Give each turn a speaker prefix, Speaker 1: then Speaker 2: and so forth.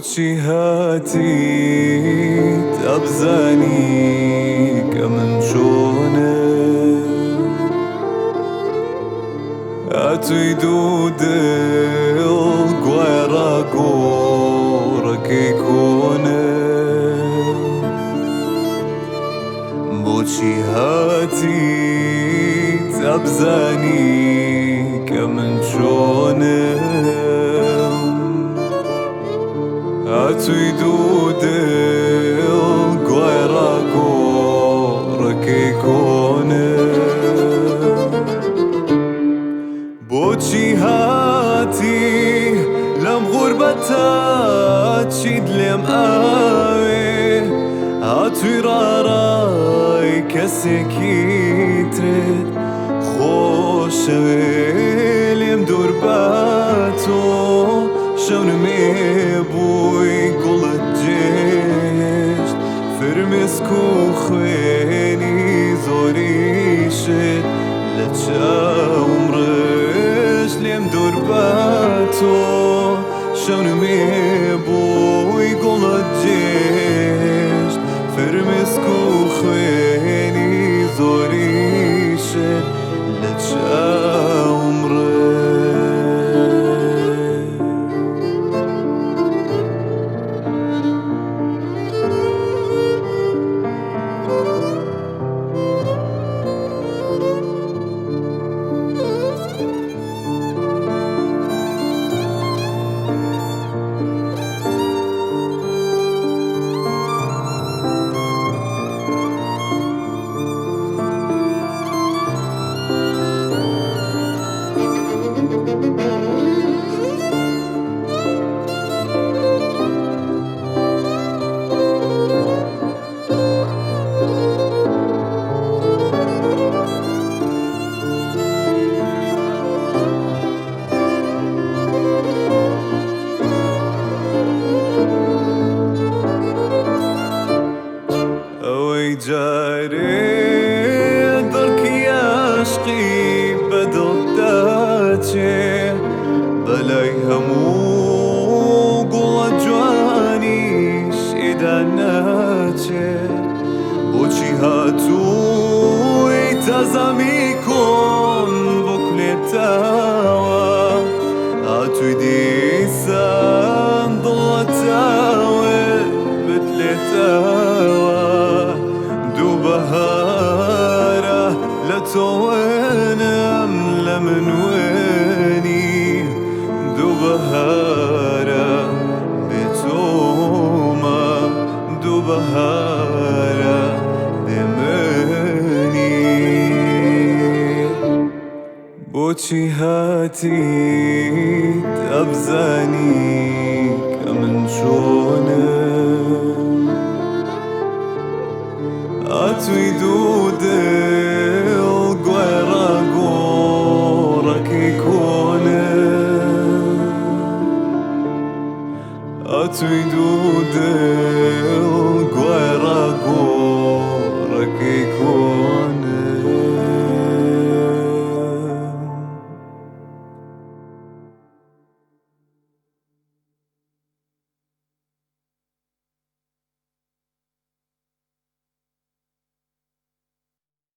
Speaker 1: بۆچی هاتیت ئەبزانی کە من چۆنم؟ ئەتووی دوو دڵ گوایە ڕاگۆڕەکەی کۆنم. بۆچی هاتیت ئەبزانی کە من چۆنم؟ ئەتووی دوو دڵ گوایە ڕاگۆڕەکەی کۆنم. بۆچی هاتی لەم غوربەتە چیت لێم ئاوێ؟ هاتووی ڕاڕای کەسێکی ترت خۆشەوێ، لێم دوور بە تۆ شەونمێ بووی گوڵت جێهێشت، فرمێسک و خوێنی زۆریشت لە چاوم ڕشت. لێم دوور بە تۆ شەونمێ بووی گوڵت جێهێشت، فرمێسک و خوێنی زۆریشت لە چاوم ڕشت. ئەوەی جارێ دڕکی عەشقی بەدڵ داچێ، بەلای هەموو گوڵە جوانیش ئێدا ناچێ. بۆچی هاتووی تازامی کۆن بکلێتەوە؟ هاتووی دیسان دڵەتاوێ بتلێتەوە. دوو بەهارە لە تۆوێنم لە من وێنی، دوو بەهارە بێتۆمە، دوو بەهارە بێمنی. بۆچی هاتیت ئەبزانی کە من چۆنم؟ ئەتووی دوو دڵ گوایە ڕاگۆڕەکەی کۆنم. ئەتووی دوو دڵ